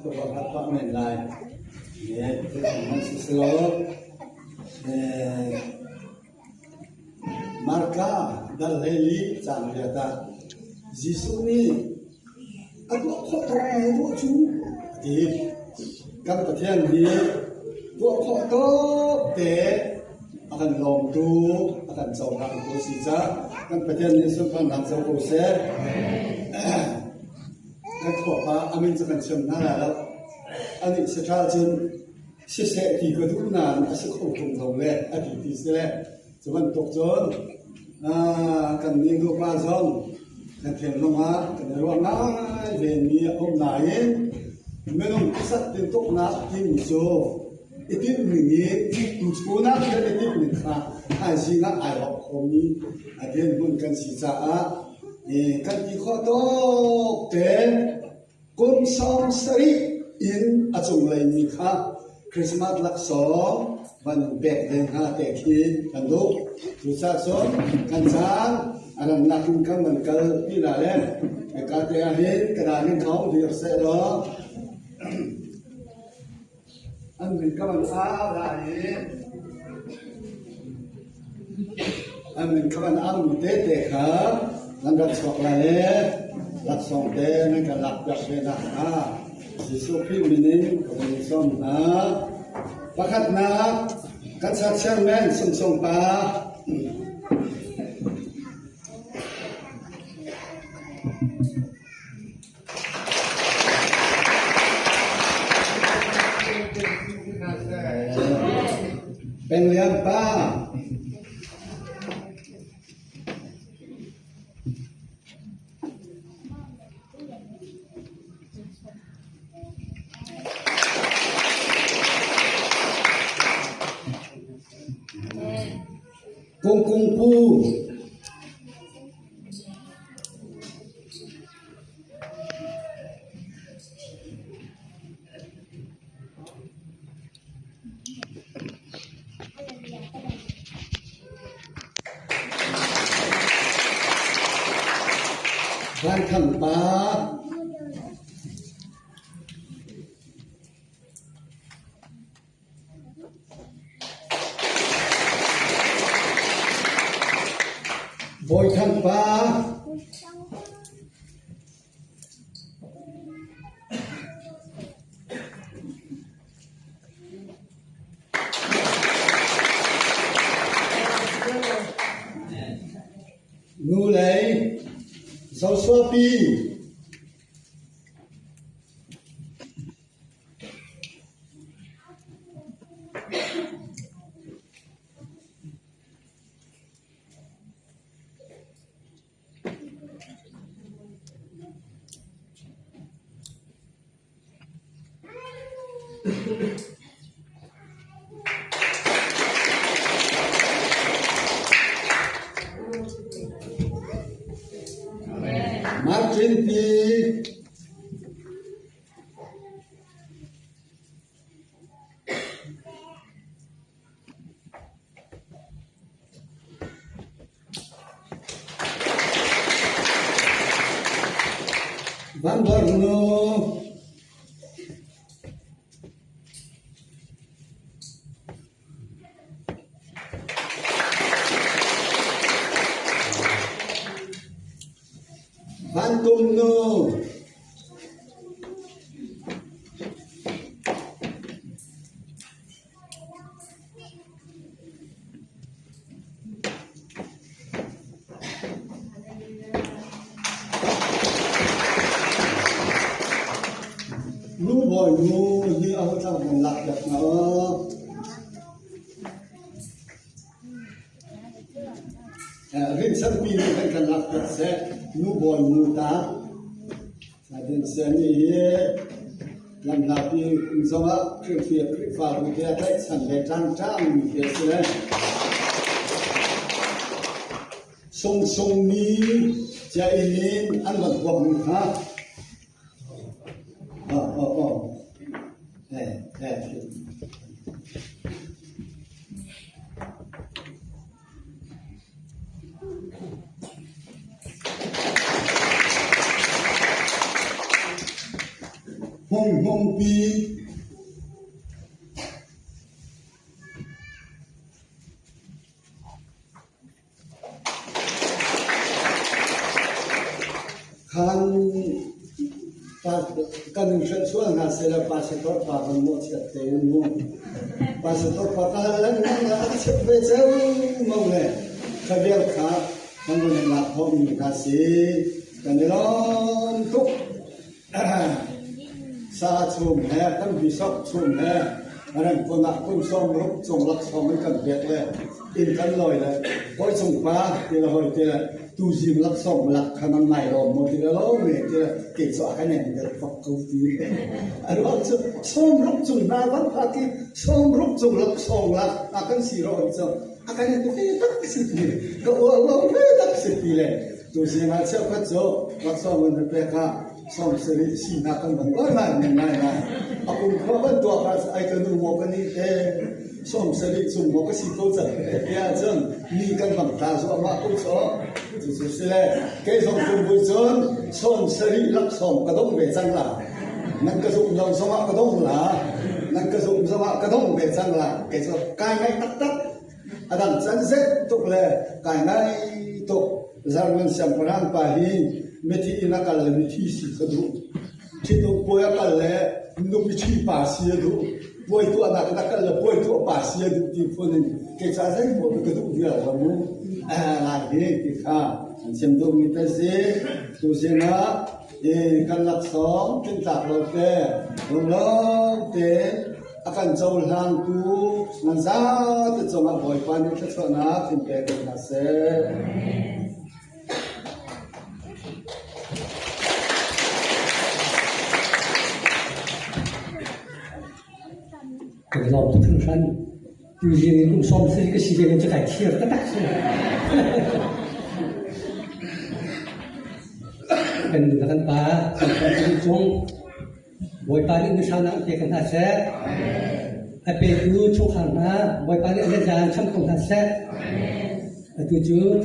Tuhan Bapa menlai. Ye, Tuhan Yesus lo. Eh, Marka dal heli chang liata. Jisu ni a tuah khawh tawk mai tuah chu, ti. Kan Pathian hi tuah khawh tawkte a kan lawmtu, a kan chawhangtu si cha. Kan Pathian hi sun pan lam chau ko se. Kan Khawpa a min chu kan siamna lai lo. A ni se tha chun, siseh ti ka duh nan a si kho thum lo le, a ti ti se le. Chuan tuk chuan, a, kan ni duh pa zawng, kan thlen lawm a, kan ruah ngai ve ni a awm naiin, minung pasal tin tuk na tin chu, i tin ni ni, tu chu na kan i tin ni kha, ai zi na ai hawk khawm ni, a tin hun kan si cha a, e, kan ti khaw tawk te, Kum sawm sarih in a chunglei ni kha Christmas laksawng van pek deng ha te khi kan duh. Chu cha chuan kan chang a ran lak in kan van kal pi la le. Ka te a hin ka dan in khawng dir se lo. An min ka van a la hi. An min ka van a mi te te kha. Nan rak sok la le. Rak sok te nan ka lak piak te na kha. Jisu Krist min in ka van som na. Pakhat na kan sa chairman sung sung pa. Peng Lian Pa. Kung Kung Pu. Van Thang Pa. Boi Thang Pa. Nu Lei, Joshua Pi. Martin Pi. Van Bornu. Van Tum Nu. Nu Boi Nu hi a hotlang man lak dak na. Eh, rin san pi ni kan kan lak dak se Nu Boi Nu ta. Sa din se ni hi lam la pi zong a kri fi kri fa bu te a tai san le tang tang ni te se le. Sung sung ni ja i ni an ban buak ni ha. Ơ, ơ, ơ. Ê, ê. Hung, hung. ຂອງປີ ຄັນປາກັນເຊີນຊວນຫາເສຍລະປາສະໂຕດປາກັນໝົດເສຍເຕັມໝົດ ປາສະໂຕດປາກະລັນນັ້ນລະເສຍເວເຊວມອງແລ ຂະບຽວຂາ ມັນບໍ່ໄດ້ລາບພ້ອມມີກາເສ ກັນໄດ້ລອມທຸກ ສາຊຸມແຮ ຕັ້ງບີຊອກຊຸມແຮ ອັນນັ້ນຄົນລະຄົນຊອມລຸກຊົງລັກຊອງມັນກັນແບກແລ ເອັນກັນລອຍແລ ໂອ້ຍຊົງປາ ເຕລະຫອຍເຕລະ ຕູຈິງລັກຊອງລັກ ຂະໜາດໄມ້ລອມໝົດເຕລະລອງເມ ເຕລະເກງສອກຂະແໜງເດ ປັກເກົາຕີ ອັນວ່າຊອມລຸກຊົງນາວັນພາກິ ຊອມລຸກຊົງລັກຊອງລັກ ອາກັນສີຣອນຊອງ ອາການເປັນຕັກສິບປີ ກະໂອໂລເປຕັກສິບປີແລະ ຕູເສຍງາເຊວກະໂຈ ລັກຊອງເງິນເປັນແປກະ ຊອງສະລິ ສີນາກັນບັນ ໂອ້ຍ ມາແມ່ນມາ ອາກຸມຄວາບັນຕົວພາສາໄອກະນູໂມກະນີເຕ ຊອງສະລິ ຊຸມໂມກະສີໂຕຈັດເປຍາເຈິງ ມີກັນບັງຕາໂຊມາກຸໂຊ ສຸສຸເສແລ ເກຊອງຈຸມບຸຍຈົນ ຊອງສະລິ ລັກຊອງກະດົງເວຈັງລາ ນັງກະສຸມຍອງສະວະກະດົງລາ ນັງກະສຸມສະວະກະດົງເວຈັງລາ ເກຊອງກາຍໃນຕັກຕັກ ອະດັງຈັນເຊັດຕົກແລ ກາຍໃນຕົກ ຈາກເມືອງຊຽງພະລາງປາຮີ ເມທີອິນນະກັນແລ ເມທີສີສະດຸ ທິດຕົກປ່ວຍອາກັນແລ ນຸກວິທີປາເຊຍດຸ ປ່ວຍຕົວອະນາກັນແລ ປ່ວຍຕົວປາເຊຍດຸ ທີ່ຄົນເກຈາໃຊ້ຫົວເປັນກະດູກດຽວກັນໝູ່ ອາ ຫຼາຍເດ ທີ່ຂ້າ ອັນເຊມດຸມີແຕ່ເສ ຕູເສນາ ເອ ກັນລັກສອງ ເປັນຕາກເລົ່າແຕ່ ລົງເລົ່າເຕ ອາການເຈົ້າລາງຕູ ມັນສາທຸ ຈະມາບອຍປານນີ້ ຈະຊະນະ ເປັນແປເປັນນາແຊ ເປັນລອງທຸກທ່ານ ຢູ່ທີ່ນີ້ລຸງຊອມຊິກະຊິເປັນຈະໄດ້ທຽບກະຕັກຊິ ເປັນກັນປາ ເປັນຈຸງ ບອຍປານນີ້ມີຊາວນາເປກັນຫາແຊ ອາເປກູຊົງຂັງນາ ບອຍປານນີ້ອາຈານຊຳກົງຫາແຊ ອາຕູຈູ